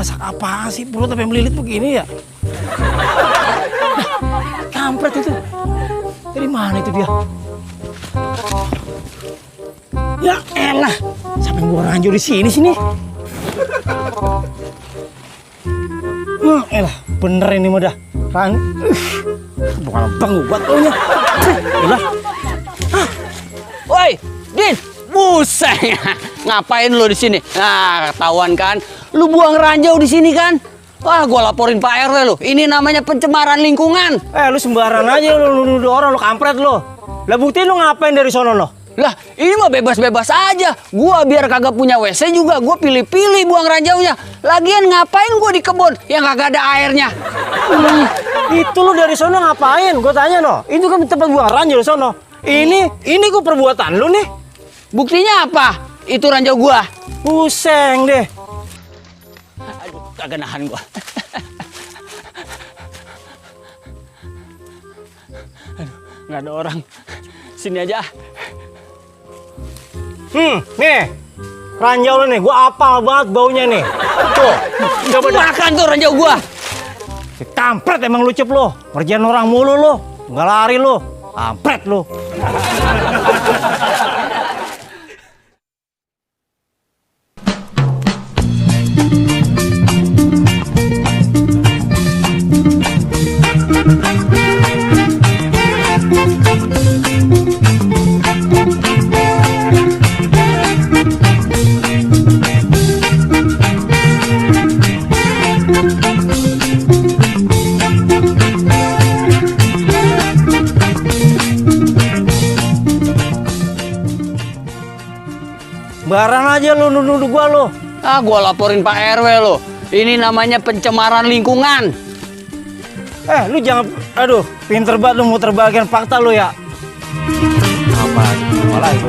masak apa sih? Perut sampai melilit begini ya? Kampret itu. Dari mana itu dia? Ya elah, siapa yang gua ranjau di sini? Elah, bener ini mah dah. Bukan bang buat lo nya. Elah. Woi, Din, buset. Ngapain lo di sini? Nah, ketahuan kan? Lu buang ranjau di sini kan? Wah, gua laporin Pak RW lo. Ini namanya pencemaran lingkungan. Lu sembarangan aja lu nuduh orang, lu kampret lu. Lah bukti lu ngapain dari sono lo? Lah, ini mah bebas-bebas aja. Gua biar kagak punya WC juga, gua pilih-pilih buang ranjaunya. Lagian ngapain gua di kebun yang kagak ada airnya? Itu lu dari sono ngapain? Gua tanya no. Itu kan tempat buang ranjau sono. Ini gua perbuatan lu nih. Buktinya apa? Itu ranjau gua. Pusing deh. Aduh, kagak nahan gua. Aduh, nggak ada orang. Sini aja. Nih. Ranjau lu nih, gua apal banget baunya nih. Tuh, coba Makan tuh ranjau gua. Si kampret emang lu cep lu. Ngerjain orang mulu lu. Nggak lari lu. Kampret lu. Sembarang aja lu nuduh gua lu. Ah, gua laporin Pak RW lo. Ini namanya pencemaran lingkungan. Lu jangan, aduh, pinter banget lu muter bagian fakta lu ya. Apa lagi?